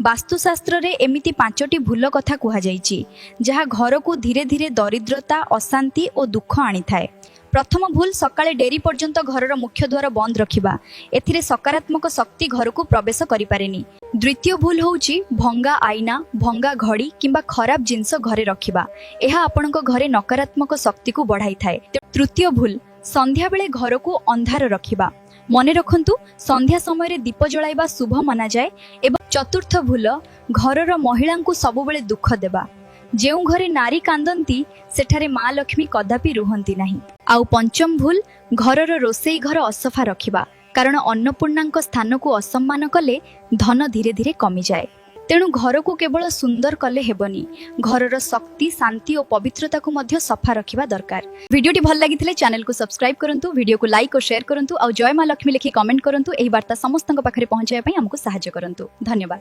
ବାସ୍ତୁଶାସ୍ତ୍ରରେ ଏମିତି ପାଞ୍ଚଟି ଭୁଲ କଥା କୁହାଯାଇଛି, ଯାହା ଘରକୁ ଧୀରେ ଧୀରେ ଦରିଦ୍ରତା, ଅଶାନ୍ତି ଓ ଦୁଃଖ ଆଣିଥାଏ। ପ୍ରଥମ ଭୁଲ, ସକାଳେ ଡେରି ପର୍ଯ୍ୟନ୍ତ ଘରର ମୁଖ୍ୟ ଦ୍ୱାର ବନ୍ଦ ରଖିବା। ଏଥିରେ ସକାରାତ୍ମକ ଶକ୍ତି ଘରକୁ ପ୍ରବେଶ କରିପାରେନି। ଦ୍ୱିତୀୟ ଭୁଲ ହେଉଛି ଭଙ୍ଗା ଆଇନା, ଭଙ୍ଗା ଘଡ଼ି କିମ୍ବା ଖରାପ ଜିନିଷ ଘରେ ରଖିବା। ଏହା ଆପଣଙ୍କ ଘରେ ନକାରାତ୍ମକ ଶକ୍ତିକୁ ବଢ଼ାଇଥାଏ। ତୃତୀୟ ଭୁଲ, ସନ୍ଧ୍ୟାବେଳେ ଘରକୁ ଅନ୍ଧାର ରଖିବା। ମନେ ରଖନ୍ତୁ, ସନ୍ଧ୍ୟା ସମୟରେ ଦୀପ ଜଳାଇବା ଶୁଭ ମନାଯାଏ। ଏବଂ ଚତୁର୍ଥ ଭୁଲ, ଘରର ମହିଳାଙ୍କୁ ସବୁବେଳେ ଦୁଃଖ ଦେବା। ଯେଉଁ ଘରେ ନାରୀ କାନ୍ଦନ୍ତି, ସେଠାରେ ମା ଲକ୍ଷ୍ମୀ କଦାପି ରୁହନ୍ତି ନାହିଁ। ଆଉ ପଞ୍ଚମ ଭୁଲ, ଘରର ରୋଷେଇ ଘର ଅସଫା ରଖିବା, କାରଣ ଅନ୍ନପୂର୍ଣ୍ଣାଙ୍କ ସ୍ଥାନକୁ ଅସମ୍ମାନ କଲେ ଧନ ଧୀରେ ଧୀରେ କମିଯାଏ। ତେଣୁ ଘରକୁ କେବଳ ସୁନ୍ଦର କଲେ ହେବନି, ଘରର ଶକ୍ତି, ଶାନ୍ତି ଓ ପବିତ୍ରତାକୁ ମଧ୍ୟ ସଫା ରଖିବା ଦରକାର। ଭିଡ଼ିଓଟି ଭଲ ଲାଗିଥିଲେ ଚ୍ୟାନେଲକୁ ସବସ୍କ୍ରାଇବ କରନ୍ତୁ, ଭିଡ଼ିଓକୁ ଲାଇକ୍ ଓ ସେୟାର କରନ୍ତୁ ଆଉ ଜୟ ମା ଲକ୍ଷ୍ମୀ ଲେଖି କମେଣ୍ଟ କରନ୍ତୁ। ଏହି ବାର୍ତ୍ତା ସମସ୍ତଙ୍କ ପାଖରେ ପହଞ୍ଚାଇବା ପାଇଁ ଆମକୁ ସାହାଯ୍ୟ କରନ୍ତୁ। ଧନ୍ୟବାଦ।